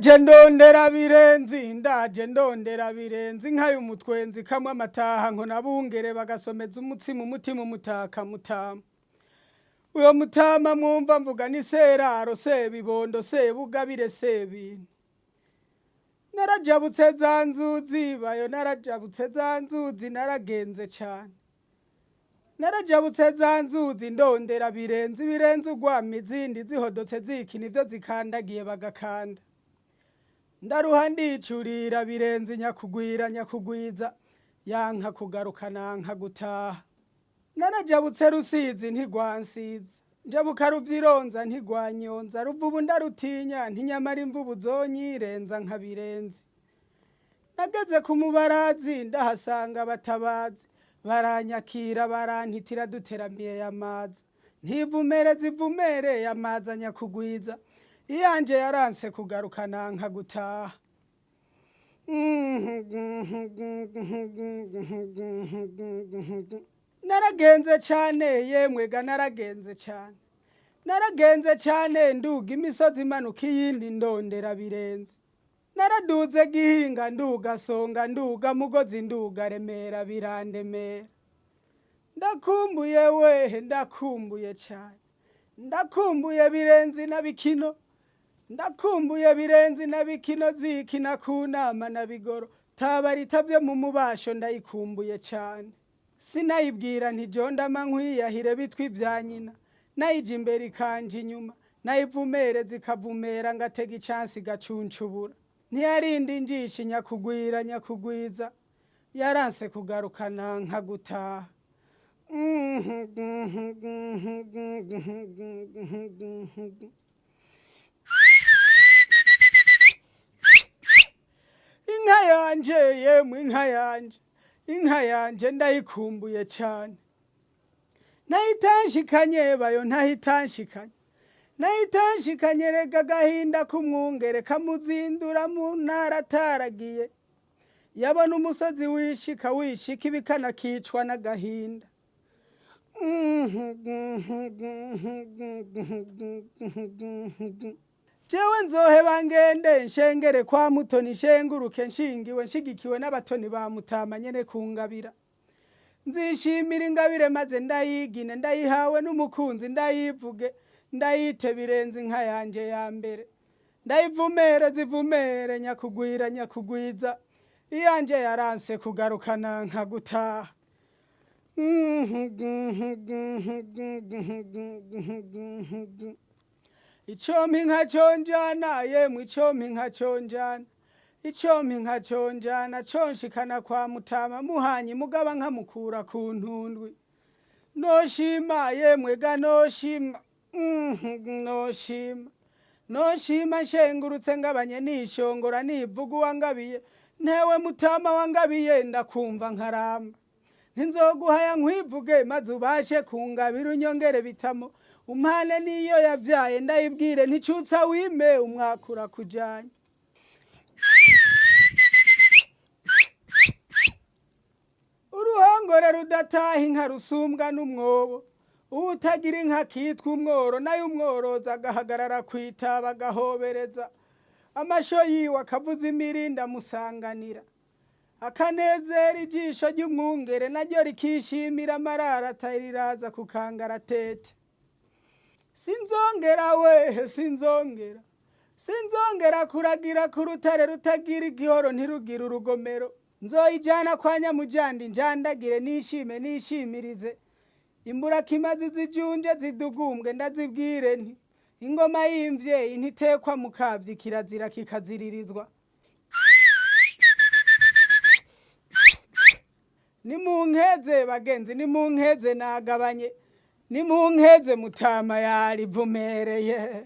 Ndaje ndondera birenzi, ndaje ndondera birenzi, inka y'umutwenzi kamwe amataha nkona bungere bagasomeza umutsima umutima umutaka mutama. Uyo mutama mwumva mvuga ni Seraro, Sebibondo, Sebugabire, Sebintu. Narajabutse za nzuzi bayo, narajabutse za nzuzi, naragenze cane. Narajabutse za nzuzi ndondera birenze ibirenze urwamo izindi zihodotse zikina ivyo zikandagiye bagakanda. Ndaruha ndicurira birenze nyakugwira nyakugwiza yanka kugaruka nanka gutaha. Narajabutse Rusizi ntigwansiza, njabuka Ruvyironza ntigwanyonza, Ruvubu ndarutinya ntinyamara imvubu zonyirenza nkabirenze. Nageze ku mubarazi ndahasanga abatabazi, baranyakira barantitira duteramiye yamaza. Ntivumere zivumere yamaza nyakugwiza, iyanje yaranse kugaruka nanka gutaha. Naragenze cane yemwe ga naragenze cane. Naragenze cane nduga imisozi imanuka iyindi ndondera birenze. Naraduze Gihinga nduga Songa nduga Mugozi nduga Remera birandemera. Ndakumbuye wehe ndakumbuye cane. Ndakumbuye birenzi na bikino. Ndakumbuye birenzi na bikino zikina ku nama na bigoro. Taba ritavye mu mubasho ndayikumbuye cane. Sinayibwira nti jondama nkwiyahire bitwi vya nyina. Nayija imbere ikanja inyuma. Nayivumere zikavumera ngatega icansi igacuncubura. Ntiyarinda injishi nyakugwira nyakugwiza. Yaranse kugaruka nanka gutaha. Inka yanje yemwe inka yanje, inka yanje ndayikumbuye cane. Ntahitanshikanye bayo ntahitanshikanye, ntahitanshikanye rega agahinda k'umwungere kamuzindura mu ntara ataragiye. Yabona umusozi wishika wishika ibikana akicwa n'agahinda. Jewe nzoheba ngende nshengere kwa Mutoni nshenguruke nshingiwe nshigikiwe n'abatoni ba Mutama nyene kungabira. Nzishimira ingabire maze ndayigine ndayihawe n'umukunzi ndayivuge ndayite birenze inka yanje ya mbere. Ndayivumere zivumere nyakugwira nyakugwiza iyanje yaranse kugaruka nanka gutaha. Icompa inka conjana yemwe icompa inka conjana, icompa inka conjana conshikana kwa Mutama muhanyi mugaba nkamukura ku ntundwi. Noshima yemwe ga noshima, noshima, noshima nshengurutse ngabanye nishongora nivuga uwangabiye, ntewe Mutama wangabiye ndakumva nkaramba. Ntinzoguhaya nkwivuge maze ubashe kungabira unyongere bitamo, umpane n'iyo yavyaye ndayibwire nticutsa wime umwaka urakujanye. Uruhongore rudataha inka rusumbwa n'umwobo, uwutagira inka akitwa umworo, nayo umworozi agahagarara kw'itaba agahobereza, amasho yiwe akavuza imirindi amusanganira. Akanezera ijisho ry'umwungere naryo rikishimira amarara atariraza ku kangaratete. Sinzongera wehe sinzongera, sinzongera kuragira ku rutare rutagira igihoro ntirugire urugomero. Nzoyijana kwa Nyamujandi njandagire nishime nishimirize. Imburakimazi zijunje zidugumbwe ndazibwire nti ingoma y'imvyeyi ntitekwa mu kavyi kirazira kikaziririzwa. Nimunkeze bagenzi nimunkeze nagabanye, nimunkeze Mutama yarivumereye.